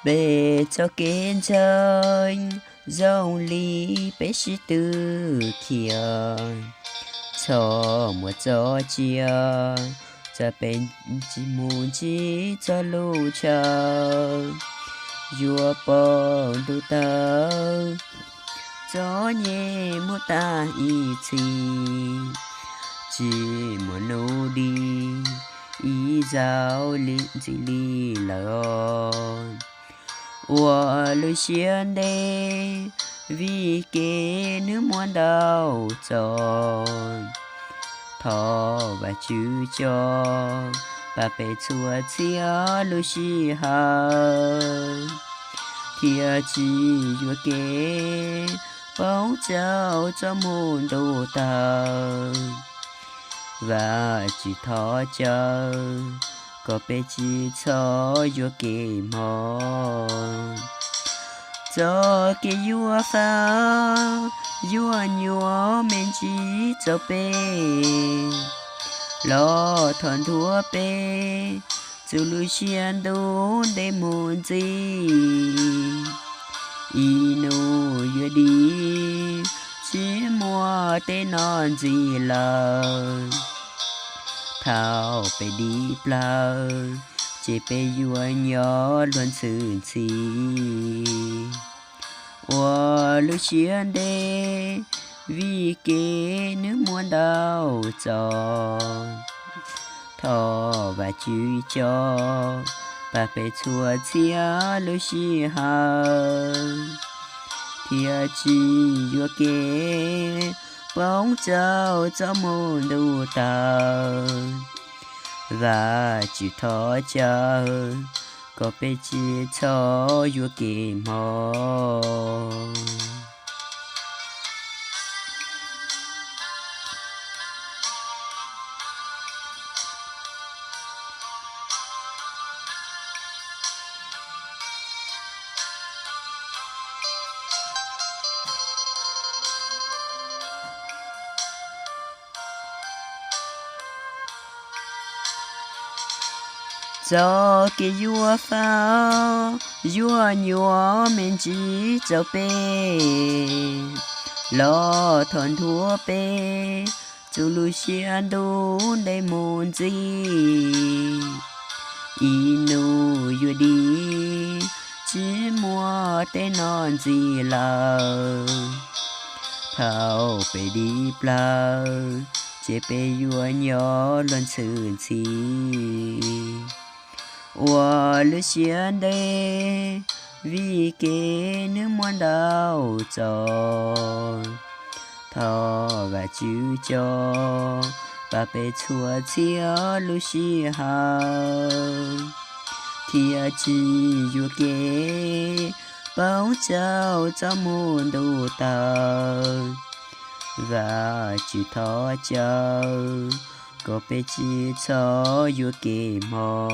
Peb txoj kev ntseeg zoo li peb sib tw khiav, txhob muaj txoj sia, txawm peb mus ntsib txoj lus tshaw, yuav poob ntuj tawg, txom nyem mus tag ib txhis, tsis muaj nuj nqis ib zaug ntxiv li lawm. Ua lub siab ntev vim kev nws muaj ntau txoj, thov Vajtswv coj pab peb txhua txhia lub sij hawm, thiaj tsis yuam kev poob rau txoj mus ntuj tawg. Vajtswv thov caw kom peb tsis txhob yuam kev mob. Txoj kev yuav faj yuav nyuaj me ntsis rau peb, los thov nthuav peb txuj lub siab ntuj ntev mus ntxiv. Ib hnub yuav dim, tsis muaj tej no ntxiv lawm. Thaum peb dim plawv, ces peb yuav nyob luag ntxhwb ntxhi. Ua lub siab ntev vim kev nws muaj ntau txoj, thov Vajtswv coj pab peb txhua txhia lub sij hawm, thiaj tsis yuam kev poob rau txoj mus ntuj tawg. Vajtswv thov caw kom peb tsis txhob yuam kev mob. Txoj kev yuav faj yuav nyuaj me ntsis rau peb, los thov nthuav peb txuj lub siab ntuj ntev mus ntxiv. Ib hnub yuav dim, tsis muaj tej no ntxiv lawm. Thaum peb dim plawv, ces peb yuav nyob luag ntxhwb ntxhi. Ua lub siab ntev vim kev nws muaj ntau txoj, thov Vajtswv coj pab peb txhua txhia lub sij hawm, thiaj tsis yuam kev poob rau txoj mus ntuj tawg. Vajtswv thov caw kom peb tsis txhob yuam kev mob.